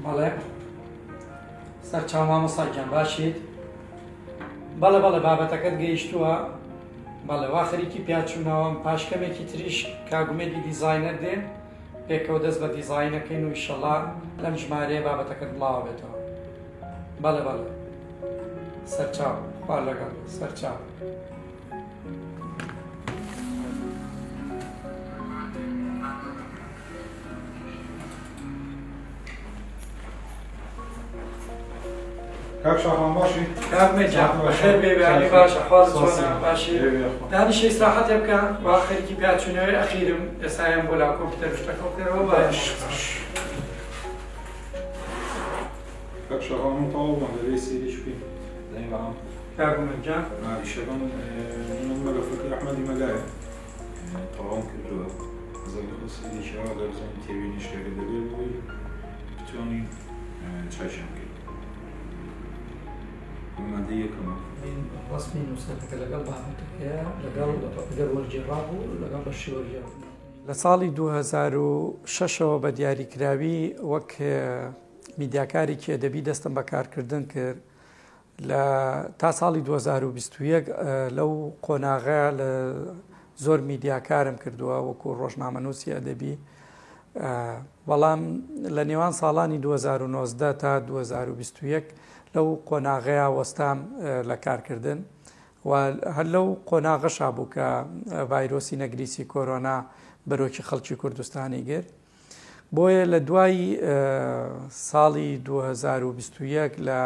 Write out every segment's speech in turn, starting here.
بەڵێ سەرچاو مامۆستا گیان باشیت؟ بەڵێ بەڵێ بابەتەکەت گەیشتووە بەڵێ وا خەریکی پیاچوونەوەم پاش کەمێکی تریش کاگومێدی دیزاینەر دێ پێکەوە دەست بە دیزاینەکەین و ئیشەڵا لەم ژمارەیە بابەتەکەت بڵاوە بێتەوە بەڵێ بەڵێ سەرچاو خوا لەگەڵ سەرچاو. کاک شاخان باشی؟ کاک مەجا بەخێر بێ بەیانی باش ئەحواڵت چۆنە باشی دانیشە ئیسراحەتێ بکە وا خەریکی پیاچوونەوەی ئەخیرم ئێستا یەم بۆ لا کۆمپیوتەر شتەکەم کەرەوە باش کاک شاخان من تەواو بووم دەبێ سەیرێکی بکەین دەی بەڵام کاک مەجا ئیشەکەم من مەلەفەکەی ئەحمەدی مەلایە تەواوم کردووە زەگە خۆ سەیرێکی ئەوە گەر بزانین تێبینی شتێکە دەبێ بۆی بتوانین چاکیان بکەین مادەی یەکەمە ڕەسمی نووسەرەکە لەگەڵ بابەتەکەیە لەگەڵ گەر وەرگێڕا بوو لەگەڵ بەشی وەرگێڕ. لە ساڵی 2006ەوە بە دیاریکراوی وەک میدیاکارێکی ئەدەبی دەستم بە کارکردن کرد لە تا ساڵی 2021 لەو قۆناغە لە زۆر میدیا کارم کردووە وەکو ڕۆژنامەنووسی ئەدەبی بەڵام لە نێوان ساڵانی 2009 تا 2021 لەو قۆناغەیە وەستام لە کارکردن و هەر لەو قۆناغەشا بوو کە ڤایرۆسی نەگریسی کۆرۆنا بەرۆکی خەڵکی کوردستانی گرت بۆیە لە دوای ساڵی 2021 لە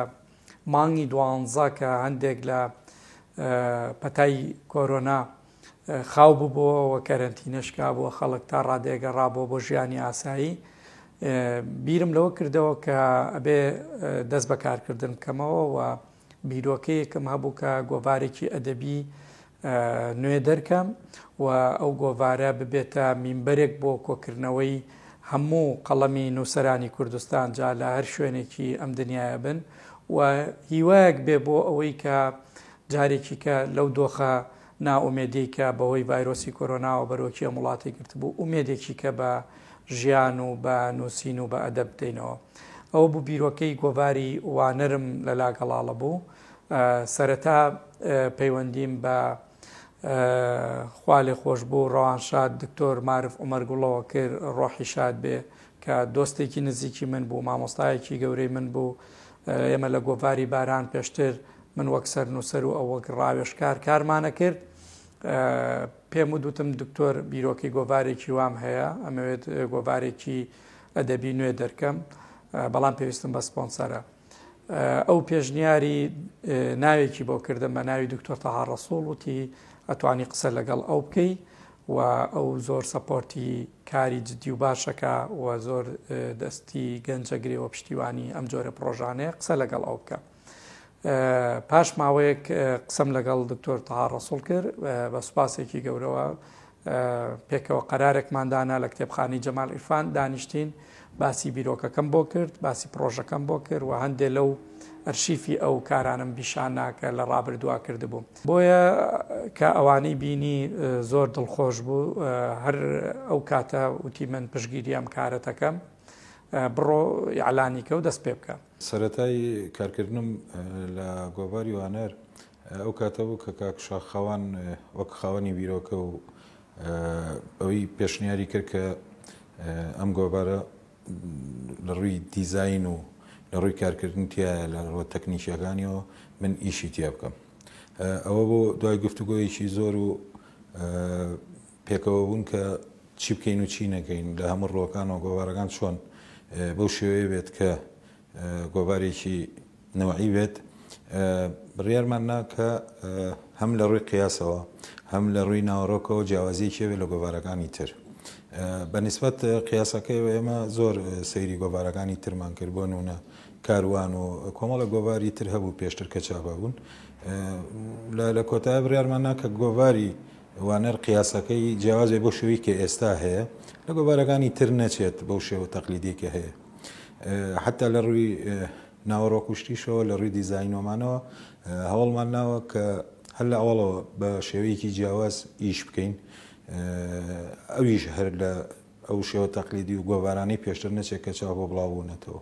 مانگی دوانزە کە هەندێک لە پەتای کۆرۆنا خاو ببووەوە کەرەنتینە شکابووە خەڵک تا ڕادەیەک گەڕابووە بۆ ژیانی ئاسایی بیرم لەوە کردەوە کە ئەبێ دەست بە کارکردن بکەمەوە و بیرۆکەیەکم هەبوو کە گۆڤارێکی ئەدەبی نوێ دەرکەم و ئەو گۆڤارە ببێتە مینبەرێک بۆ کۆکردنەوەی هەموو قەڵەمی نووسەرانی کوردستان جا لە هەر شوێنێکی ئەم دنیایە بن و هیوایەک بێ بۆ ئەوەی کە جارێکی کە لەو دۆخە نائومێدیەی کە بەهۆی ڤایرۆسی کۆرۆناوە بەرۆکی ئەم وڵاتەی گرتبوو ئومێدێکی کە بە ژیان و بە نووسین و بە ئەدەب بدەینەوە. ئەوە بوو بیرۆکەی گۆڤاری وانەرم لەلا گەڵاڵە بوو. سەرەتا پەیوەندیم بە خوالێخۆشبوو ڕەوانشاد دکتۆر مارف عومەر گوڵەوە کرد ڕۆحی شاد بێ کە دۆستێکی نزیکی من بوو، مامۆستایەکی گەورەی من بوو. ئێمە لە گۆڤاری باران پێشتر من وەک سەرنووسەر و ئەو وەک ڕاوێژکار کارمانە کرد. پێم وت وتم دکتۆر بیرۆکەی گۆڤارێکی وام هەیە ئەمەوێت گۆڤارێکی ئەدەبی نوێ دەرکەم بەڵام پێویستم بە سپۆنسەرە. ئەو پێشنیاری ناوێکی بۆ کردم بە ناوی دکتۆر تەها ڕەسوڵ وتی ئەتوانی قسە لەگەڵ ئەو بکەی و ئەو زۆر سەپۆرتی کاری جدی و باشەکە و زۆر دەستی گەنجەگرێ و پشتیوانی ئەم جۆرە پرۆژانەیە قسە لەگەڵ ئەو بکە. پاش ماوەیەک قسەم لەگەڵ دکتۆر تەها ڕەسوڵ کرد بە سوپاسێکی گەورەوە پێکەوە قەرارێکمان دانا لە کتێبخانەی جەمال عیرفان دانیشتین باسی بیرۆکەکەم بۆ کرد باسی پڕۆژەکەم بۆ کرد و هەندێ لەو ئەرشیفی ئەو کارانم بیشاننا کە لە ڕابردووا کردبووم بۆیە کە ئەوانەی بینی زۆر دڵخۆش بوو هەر ئەو کاتە وتی من پشگیری ئەم کارەتەکەم بڕۆ ئیعلانی کە و دەست پێ بکە. سەرەتای کارکردنم لە گۆڤاری وانەر ئەو کاتە بوو کە کاک شاخەوان وەک خاوەنی بیرۆکە و ئەوی پێشنیاری کرد کە ئەم گۆڤارە لە ڕووی دیزاین و لە ڕووی کارکردن تایە لە ڕووە تەکنیکیەکانیەوە من ئیشی تیا بکەم. ئەوە بۆ دوای گفتوگۆیەکی زۆر و پێکەوە بوون کە چی بکەین و چی نەکەین لە هەموو ڕووەکانەوە گۆڤارەکان چۆن بەو شێوەیە بێت کە گۆڤارێکی نەوعی بێت بڕیارمان نا کە هەم لە ڕووی قیاسەوە هەم لە ڕووی ناوەڕۆکەوە جیاوازیەکی هەبێت لە گۆڤارەکانی تر. بە نیسبەت قیاسەکەیەوە ئێمە زۆر سەیری گۆڤارەکانی ترمان کرد بۆ نمونە کاروان و کۆمەڵە گۆڤاری تر هەبوو پێشتر کە چاپ بوون لە کۆتایی بڕیارمان نا کە گۆڤاری وانەر قیاسەکەی جیاواز بێت بەو شێوەی کە ئێستا هەیە لە گۆڤارەکانی تر نەچێت بەو شێوە تەقلیدی کە هەیە حتا لە ڕووی ناوەڕۆک و شتیشەوە لە ڕووی دیزاینۆمانەوە هەوڵمان ناوە کە هەر لە ئەوەڵەوە بە شێوەیەکی جیاواز ئیش بکەین ئەویش هەر لە ئەو شێوە تەقلیدی و گۆڤارانەی پێشتر نەچێت کە چاپ و بڵاو بوونەتەوە.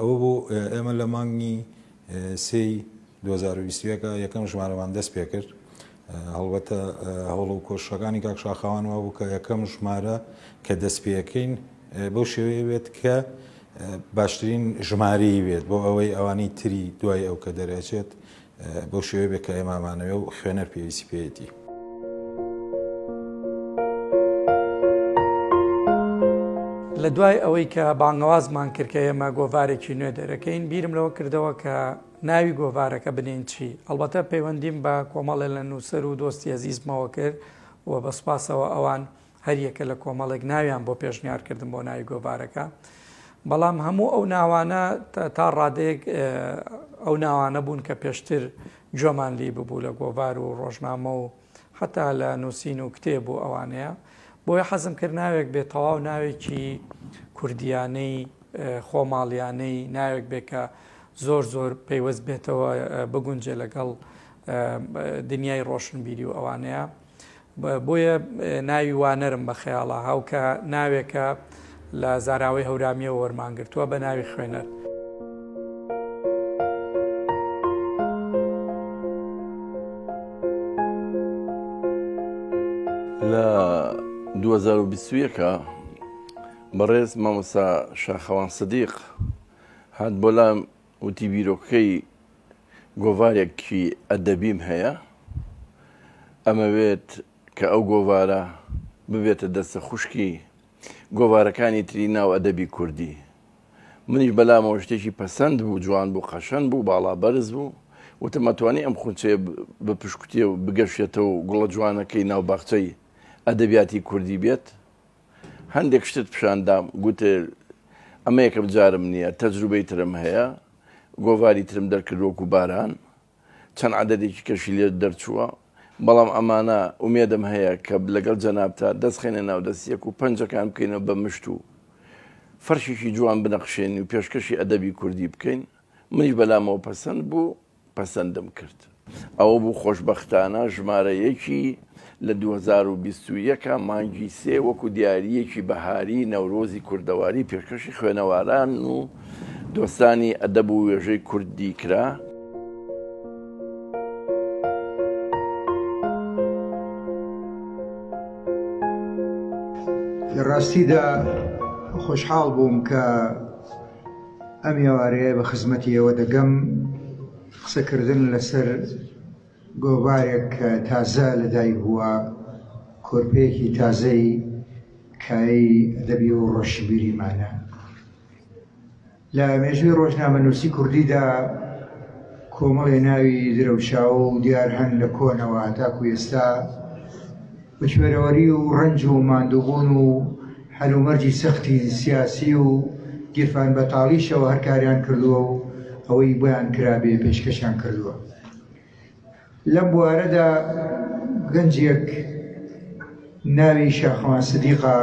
ئەوە بوو ئێمە لە مانگی سێی 2021 یەکەم ژمارەمان دەست پێکرد. هەڵبەتە هەوڵ و کۆششەکانی کاک شاخەوان وابوو کە یەکەم ژمارە کە دەست پێەکەین بەو شێوەیە بێت کە باشترین ژمارەی بێت بۆ ئەوەی ئەوانەی تری دوای ئەو کە دەرەچێت بەو شێوەیە بێت کە ئێمە ئەمانەوێ و خوێنەر پێویستی پێیەتی. لە دوای ئەوەی کە بانگەوازمان کرد کە ئێمە گۆڤارێکی نوێ دەرەکەین، بیرم لەوە کردەوە کە ناوی گۆڤارەکە بنێین چی؟ ئەڵبەتە پەیوەندیم بە کۆمەڵێ لە نووسەر و دۆستی ئەزیزمەوە کرد و بە سوپاسەوە ئەوان هەریەکە لە کۆمەڵێک ناویان بۆ پێشنیار کردم بۆ ناوی گۆڤارەکە. بەڵام هەموو ئەو ناوانە تا ڕادەیەک ئەو ناوانە بوون کە پێشتر گوێمان لی ببوو لە گۆڤار و ڕۆژنامە و حتا لە نووسین و کتێب و ئەوانەیە. بۆیە حەزم کرد ناوێک بێت تەواو ناوێکی کوردیانەی خۆماڵیانەی ناوێک بێت کە زۆر زۆر پەیوەست بێتەوە بگونجێ لەگەڵ دنیای ڕۆشنبیری و ئەوانەیە. بۆیە ناوی وانەرم بە خەیاڵا هاو کە ناوێکە لە زاراوەی هەورامیەوە وەرمانگرتووە بە ناوی خوێنەر. لە 2021 بەڕێز مامۆستا شاخەوان سدیق هات بۆ لام وتی بیرۆکەی گۆڤارێکی ئەدەبیم هەیە، ئەمەوێت کە ئەو گۆڤارە ببێتە دەستە خوشکی گۆڤارەکانی تری ناو ئەدەبی کوردی. منیش بەلامەوە شتێکی پەسەند بوو، جوان بوو، قەشەنگ بوو، باڵا بەرز بوو. وتم ئەتوانی ئەم خونچەیە بپشکوتێ و بگەشێتەوە و گوڵە جوانەکەی ناو باخچەی ئەدەبیاتی کوردی بێت؟ هەندێک شتت پیشان دام، گوتێ ئەمە یەکەم جارم نییە، تەجروبەی ترم هەیە، گۆڤاری ترم دەرکرد وەکو باران، چەند عەدەدێکی کەشی لێ دەرچووە، بەڵام ئەمانە ئومێدم هەیە کە لەگەڵ جەنابتا دەست خەینە ناو دەست یەک و پەنجەکان بکەینەوە بە مشت و فەرشێکی جوان بنەخشێنین و پێشکەشی ئەدەبی کوردی بکەین، منیش بەلامەوە پەسەند بوو. پەسەندم کرد. ئەوە بوو خۆشبەختانە ژمارە یەکی لە 2021 مانگی سێ وەکو دیارییەکی بەهاری نەورۆزی کوردەواری پێشکەشی خوێنەواران و دۆستانی ئەدەب و وێژەی کوردی کرا. لە ڕاستیدا خۆشحاڵ بووم کە ئەم ئێوارەیە بە خزمەتی ئێوە دەگەم، قسەکردن لەسەر گۆڤارێک کە تازە لەدایک بووە، کۆرپەیەکی تازەی کایەی ئەدەبی و ڕۆشنبیریمانە. لە مێژووی ڕۆژنامەنووسی کوردیدا کۆمەڵێ ناوی درەوشاوە و دیار هەن لە کۆنەوە هەتاکو ئێستا بە کوێرەوەری و ڕەنج و ماندووبوون و هەلومەرجی سەختی سیاسی و گیرفان بەتاڵیشەوە هەر کاریان کردووە و ئەوەی بۆیان کرابێ پێشکەشیان کردووە. لەم بوارەدا گەنجێک ناوی شاخەوان سدیقە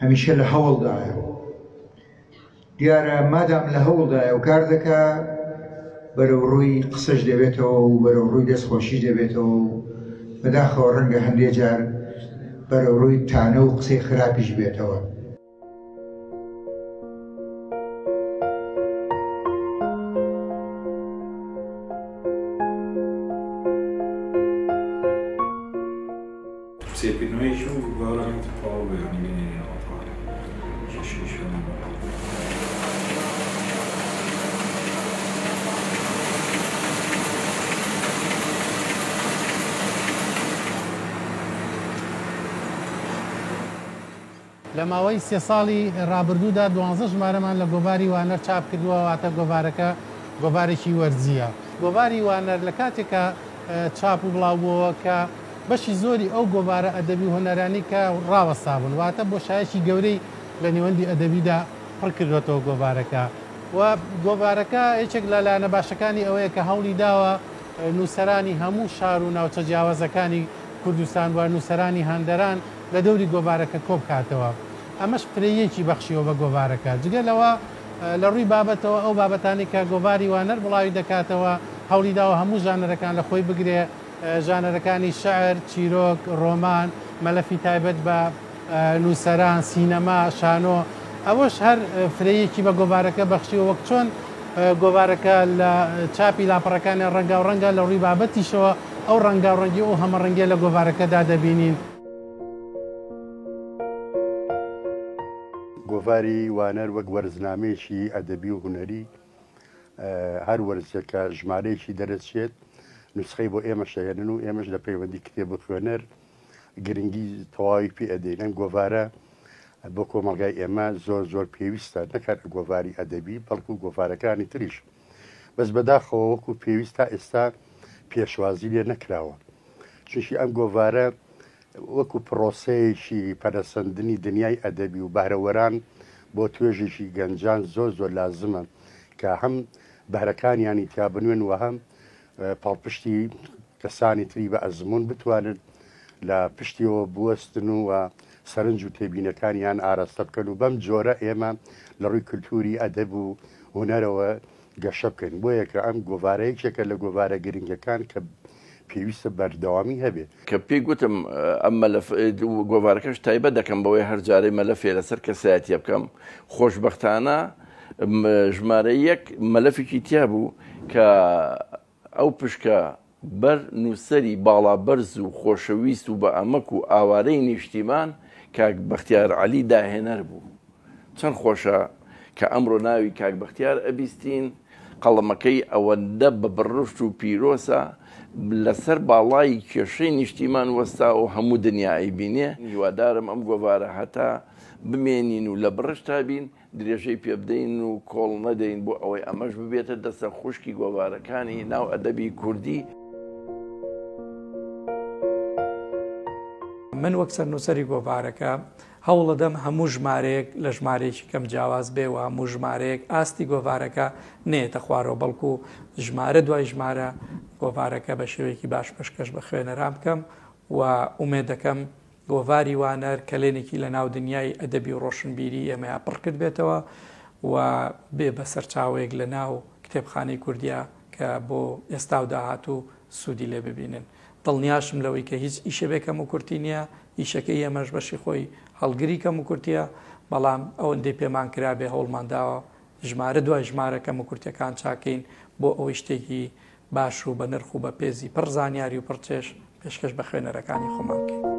هەمیشە لە هەوڵدایە. دیارە مادام لە هەوڵدایە و کار دەکا بەرەو ڕووی قسەش دەبێتەوە و بەرەو ڕووی دەست خۆشیش دەبێتەوە و بەداخەوە ڕەنگە هەندێ جار بەرەو ڕووی تانە و قسەی خراپیش بێتەوە. سێکردنەوەیەکی و باوەڕەکەم تەواو بێ یانی بینێنەوە تەواو کێشەیەکی نەبوو. لە ماوەی سێ ساڵی ڕابردوودا دوانزە ژمارەمان لە گۆڤاری وانەر چاپ کردووە، واتە گۆڤارەکە گۆڤارێکی وەرزییە. گۆڤاری وانەر لە کاتێکا چاپ و بڵاو بووەوە کە بەشی زۆری ئەو گۆڤارە ئەدەبی و هونەرانەی کە ڕاوەستابوون، واتە بۆشایەکی گەورەی لە نێوەندی ئەدەبیدا پڕ کردووەتەوە گۆڤارەکە و گۆڤارەکە یەکێک لە لایەنە باشەکانی ئەوەیە کە هەوڵی داوە نووسەرانی هەموو شار و ناوچە جیاوازەکانی کوردستان و نووسەرانی هەندەران لە دەوری گۆڤارەکە کۆبکاتەوە. ئەمەش فرەییەکی بەخشیوە بە گۆڤارەکە. جگە لەوە. لە ڕووی بابەتەوە ئەو بابەتانەی کە گۆڤاری وانەر بڵاوی دەکاتەوە هەوڵی داوە هەموو ژانەرەکان لە خۆی بگرێ، ژانەرەکانی شعر، چیرۆک، ڕۆمان، مەلەفی تایبەت بە نووسەران، سینەما، شانۆ، ئەوەش هەر فرەییەکی بە گۆڤارەکە بەخشیوە وەک چۆن گۆڤارەکە لە چاپی لاپەڕەکانیان ڕەنگاوڕەنگە لە ڕووی بابەتیشەوە ئەو ڕەنگاوڕەنگی و ئەو هەمەڕەنگیە لە گۆڤارەکەدا دەبینین. گۆڤاری وانەر وەک وەرزنامەیەکی ئەدەبی و هونەری هەر وەرزێک کە ژمارەیەکی دەرەچێت نوسخەی بۆ ئێمەش ئەهێنن و ئێمەش لە پەیوەندی کتێب و خوێنەر گرنگی تەواوی پێ ئەدەین. ئەم گۆڤارە بۆ کۆمەڵگای ئێمە زۆر زۆر پێویستە، نەک هەر گۆڤاری ئەدەبی بەڵکو گۆڤارەکانی تریش. بەس بەداخەوە وەکو پێویست تا ئێستا پێشوازی لێ نەکراوە. چونکی ئەم گۆڤارە وەکو پڕۆسەیەکی پەرەسەندنی دنیای ئەدەبی و بەهرەوەران بۆ توێژێکی گەنجان زۆر زۆر لازمە کە هەم بەهرەکانیانی تیا بنوێن و هەم پاڵپشتی کەسانی تری بە ئەزموون بتوانن لە پشتیەوە بوەستن و سەرنج و تێبینەکانیان ئاراستە بکەن و بەم جۆرە ئێمە لە ڕووی کلتوری ئەدەب و هونەرەوە گەشە بکەین. بۆیە کە ئەم گۆڤارە یەکێکە لە گۆڤارە گرنگەکان کە پێویستە بەردەوامی هەبێ. کە پێی گوتم ئەم مەلەف گۆڤارەکەش تایبەت دەکەم بەوەی هەر جارەی مەلەفێ لەسەر کەسایەتیە بکەم، خۆشبەختانە ژمارە یەک مەلەفێکی تیا بوو کە ئەو پشکە بەر نووسەری باڵابەرز و خۆشەویست و بە ئەمەک و ئاوارەی نیشتیمان کاک بەختیار عەلی داهێنەر بوو. چەند خۆشە کە ئەمڕۆ ناوی کاک بەختیار ئەبیستین، قەڵەمەکەی ئەوەندە بە بڕشت و پیرۆسە، لەسەر باڵای کێشەی نیشتیمان وەستاوە و هەموو دنیا ئەیبینێ. هیوادارم ئەم گۆڤارە هەتا بمێنین و لە بڕشتا بین، درێژەی پێبدەین و کۆڵ نەدەین بۆ ئەوەی ئەمەش ببێتە دەستە خوشکی گۆڤارەکانی ناو ئەدەبی کوردی. من وەک سەرنووسەری گۆڤارەکە هەوڵەدەم هەموو ژمارەیەک لە ژمارەیەکی کەم جیاواز بێ و هەموو ژمارەیەک ئاستی گۆڤارەکە نەیەتە خوارەوە بەڵکو ژمارە دوای ژمارە گۆڤارەکە بە شێوەیەکی باش پێشکەش بە خوێنەران بکەم و ئومێدەکەم گۆڤاری وانەر کەلێنێکی لە ناو دنیای ئەدەبی و ڕۆشنبیری ئێمەیا پڕ کردبێتەوە و بێ بە سەرچاوەیەک لە ناو کتێبخانەی کوردیا کە بۆ ئێستا و داهاتوو سوودی لێ ببینن. دڵنیاشم لەوەی کە هیچ ئیشێ بێ کەموکورتی نییە، ئیشەکەی ئێمەش بەشی خۆی هەڵگری کەموکورتییە، بەڵام ئەوەندەی پێمان کرابێ هەوڵمان داوە ژمارە دوای ژمارە کەموکورتییەکان چاککەین بۆ ئەوەی شتێکی باش و بەنرخ و بەپێزی پڕ زانیاری و پڕ چێژ پێشکەش بە خوێنەرەکانی خۆمان بکەین.